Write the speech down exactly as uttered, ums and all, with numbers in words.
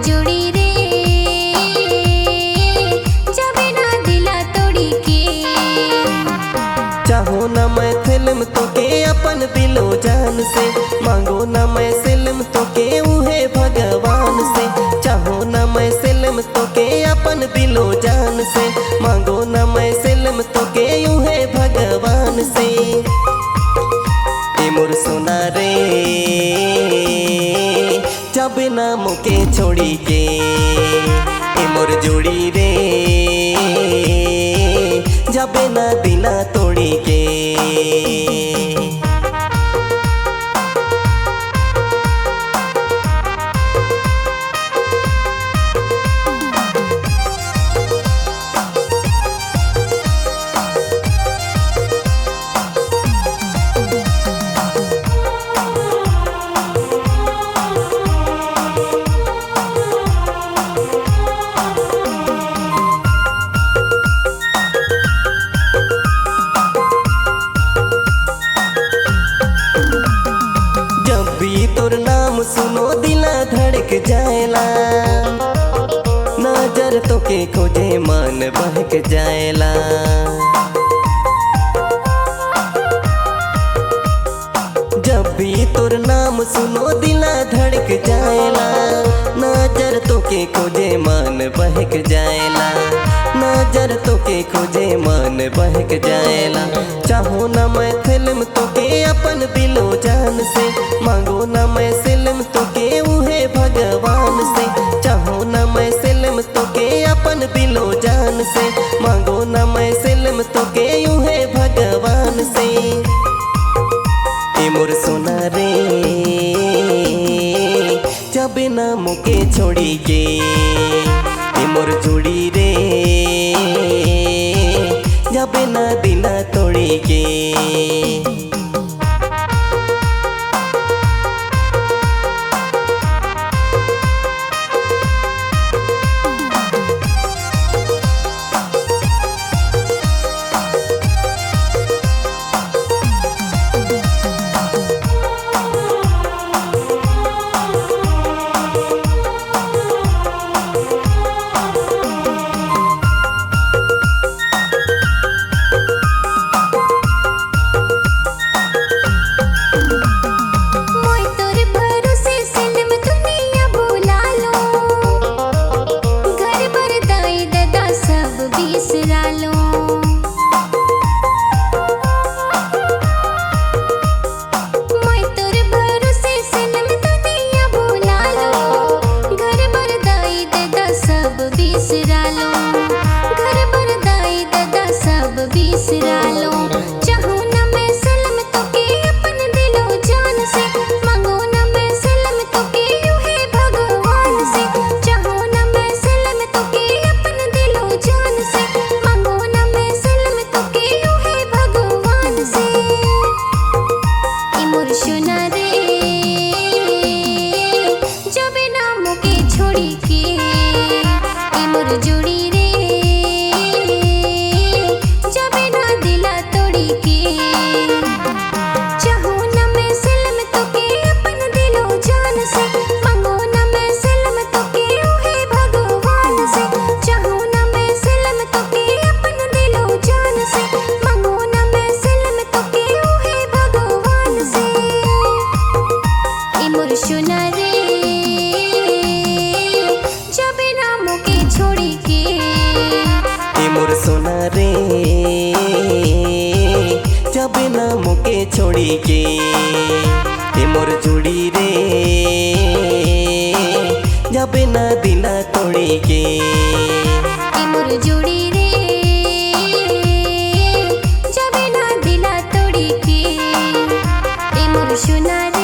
जुड़ी रे, जबे ना दिला तोड़ी के। चाहूँ ना मैं फिल्म तोके अपन दिलो जान से, मांगो ना मैं सिलम तोके उहे भगवान से। चाहूँ ना मैं सिलम तोके अपन दिलो जान से, मांगो ना मैं सिलम तोके उहे भगवान से। ए मोर सोना रे, जबे ना मोके छोड़ी के, ए मोर जोड़ी रे, जबे ना दिला तोड़ी के। जब भी तोर नाम सुनो दिला धड़क जाएला, नजर तोके खोजे मन बहक जाएला। जब भी तोर नाम सुनो दिला धड़क जाएला, नजर तोके खोजे मन बहक जाएला, नजर तोके खोजे मन बहक जाएला। चाहूँ ना मैं फिल्म तोके अपन दिलो जान से, मांगो ना मैं सिलम तोके उहे भगवान से। चाहूँ ना मैं सिलम तोके अपन दिलो जान से, मांगो ना मैं सिलम तोके उहे भगवान से। ए मोर सोना रे, जबे ना मोके छोड़ी के, ए मोर जोड़ी रे, जबे ना दिला तोड़ी के। मोय तोर भरोसे सिलम दुनिया भुला लो, घर बर दाई ददा सब बिसरा लो। मोय तोर भरोसे सिलम दुनिया भुला लो, घर बर दाई ददा सब बिसरा लो, घर बर दाई ददा सब बिसरा लो। चाहूँ ना मैं सिलम तोके अपन दिलो जान से, मांगो ना मैं सिलम तोके उहे भगवान से। चाहूँ ना मैं सिलम तोके अपन दिलो जान से, मांगो ना मैं सिलम तोके उहे भगवान से। ए मोर सोना रे, जबे ना मोके छोड़ी के, ए मोर जोड़ी रे, जबे ना दिला तोड़ी के। चाहूँ ना मैं सिलम तोके अपन दिलो जान से, मांगो ना मैं सिलम तोके उहे भगवान से। चाहूँ ना मैं सिलम तोके अपन दिलो जान से, मांगो ना मैं सिलम तोके उहे भगवान से। ए मोर सोना रे, जबे ना मोके छोड़ी के। ए मोर सोना रे, जबे ना मोके छोड़ी के। ए मोर जोड़ी रे, जबे ना दिला तोड़ी के। ए मोर जोड़ी रे, जबे ना दिला तोड़ी के। ए मोर सोना रे,